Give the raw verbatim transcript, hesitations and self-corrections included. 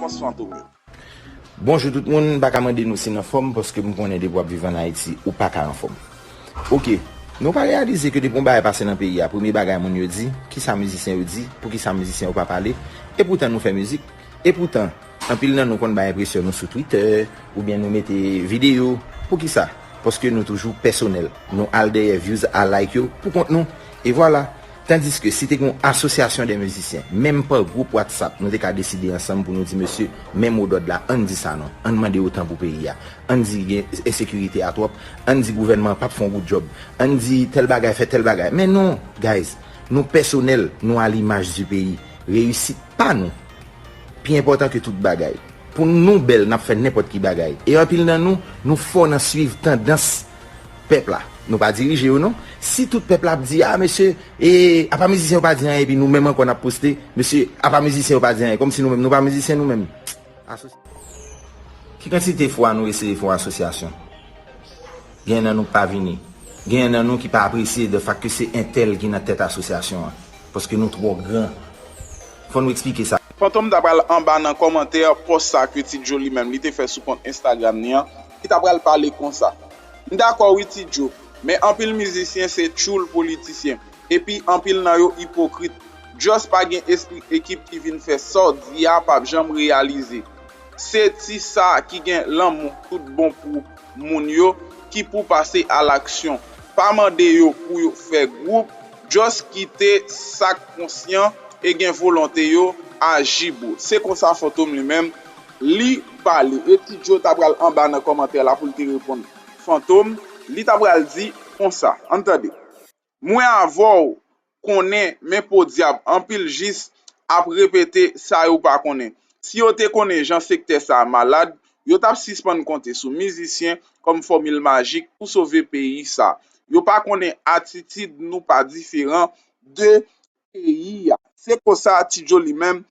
repons Fantom yo. Bonjou tout moun, m pa ka mande nou si n anfòm, paske m konnen depi w ap viv ann Ayiti, ou pa ka anfòm. Oke, nou pa reyalize ke depi yon bagay pase nan peyi a, premye bagay moun yo di, kisa mizisyen yo di, poukisa mizisyen yo pa pale, e poutan nou fè mizik, e poutan, anpil nan nou konn bay enpresyon nou sou Twitter, oubyen nou mete videyo, poukisa? Paske nou toujou pèsonèl, nou al dèyè views a like yo pou kont nou, e vwala. Tandiske si te gen yon asosyasyon de mizisyen, menm pa gwoup WhatsApp, nou te ka deside ansanm pou nou di, mesye, men modòd la, ann di sa non, ann mande otan pou peyi a, ann di gen ensekirite a twòp, ann di gouvènman an p ap fè yon goud djòb, ann di tèl bagay fè tèl bagay. Men non, guys, nou pèsonèl, nou a limaj di peyi. Reyisit pa nou pi enpòtan ke tout bagay. Pou nou bèl, n ap fè nenpòt ki bagay. E anpil nan nou, nou fò nan swiv tandans pèp la. Nou pa dirije yo non. Si tout pèp la ap di, a mesye, e apa mizisyen yo pa di anyen, epi nou menm ankò n ap poste, mesye, apa mizisyen yo pa di anyen, kòmsi nou menm nou pa mizisyen nou menm. Asosi- Ki kantite fwa nou eseye fè yon asosyasyon? Gen nan nou ki pa vini. Gen nan nou ki pa apresye de fak ke se entèl ki nan tèt asosyasyon an. Paske nou twò gran. Fò nou eksplike sa. Fantom ta pral anba nan kòmantè pòs sa ke Ti Djo li menm li te fè sou kont Instagram ni an, ki ta pral pale konsa. M dakò wi Ti Djo, men anpil mizisyen se tchoul politisyen, epi anpil nan yo ipokrit. Just pa gen espri ekip ki vin fè sa w di a p ap janm reyalize. Se ti sa ki gen lanmou tout bon pou moun yo ki pou pase alaksyon. Pa mande yo pou yo fè gwoup, just kite sa k konsyan e gen volonte yo aji bro. Se konsa Fantom li menm li pale. E Ti Djo ta pral anba nan kòmantè la pou l te reponn Fantom, li ta pral di konsa. Ann tande. Mwen avè w konnen men podyab anpil jis ap repete sa yo pa konnen. Si yo te konnen jan sektè sa a malad, yo t ap sispann konte sou mizisyen kòm fòmil majik pou sove peyi sa. Yo pa konnen atitid nou pa diferan de peyi a. Se konsa Ti Djo li menm